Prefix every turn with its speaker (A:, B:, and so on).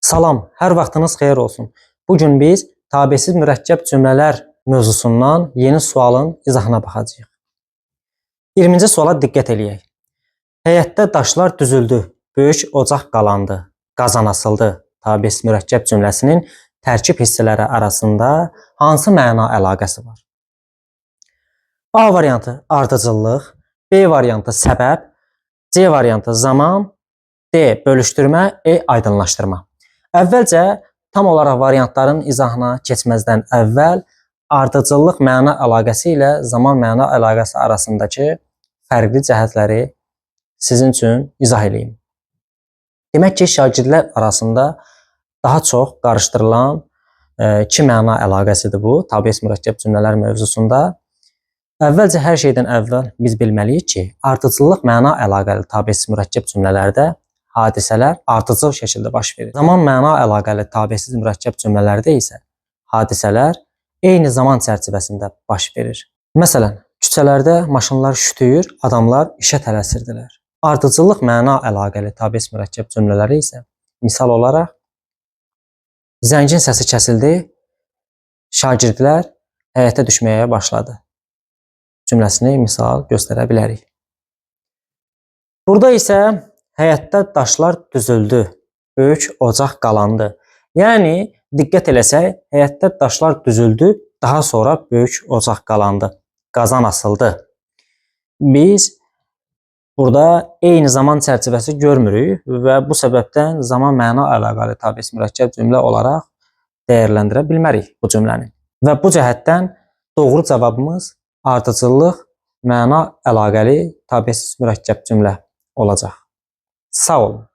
A: Salam, hər vaxtınız xeyir olsun. Bu gün biz tabesiz mürəkkəb cümlələr mövzusundan yeni sualın izahına baxacağıq. 20-ci suala diqqət eləyək. Həyətdə daşlar düzüldü, böyük ocaq qalandı, qazan asıldı. Tabesiz mürəkkəb cümləsinin tərkib hissələri arasında hansı məna əlaqəsi var? A variantı ardıcıllıq, B variantı səbəb, C variantı zaman, D bölüşdürmə, E aydınlaşdırma. Əvvəlcə tam olaraq variantların izahına keçməzdən əvvəl ardıcıllıq məna əlaqəsi ilə zaman məna əlaqəsi arasındakı fərqli cəhətləri sizin üçün izah eləyim. Demək ki, şagirdlər arasında daha çox qarışdırılan iki məna əlaqəsidir bu, tabesiz mürəkkəb cümlələr mövzusunda. Əvvəlcə hər şeydən əvvəl biz bilməliyik ki, ardıcıllıq məna əlaqəli tabesiz mürəkkəb cümlələrdə hadisələr ardıcıl şəkildə baş verir. Zaman məna əlaqəli tabesiz mürəkkəb cümlələrdə isə hadisələr eyni zaman çərçivəsində baş verir. Məsələn, küçələrdə maşınlar şütüyür, adamlar işə tələsirdilər. Ardıcıllıq məna əlaqəli tabesiz mürəkkəb cümlələri isə misal olaraq zəngin səsi kəsildi, şagirdlər həyətə düşməyə başladı cümləsini misal göstərə bilərik. Burada isə həyətdə daşlar düzüldü, böyük ocaq qalandı. Yəni diqqət eləsək, həyətdə daşlar düzüldü, daha sonra böyük ocaq qalandı, qazan asıldı. Biz burada eyni zaman çərçivəsi görmürük və bu səbəbdən zaman məna əlaqəli tabesiz mürəkkəb cümlə olaraq dəyərləndirə bilmərik bu cümləni. Və bu cəhətdən doğru cavabımız ardıcıllıq məna əlaqəli tabesiz mürəkkəb cümlə olacaq. Sağ olun.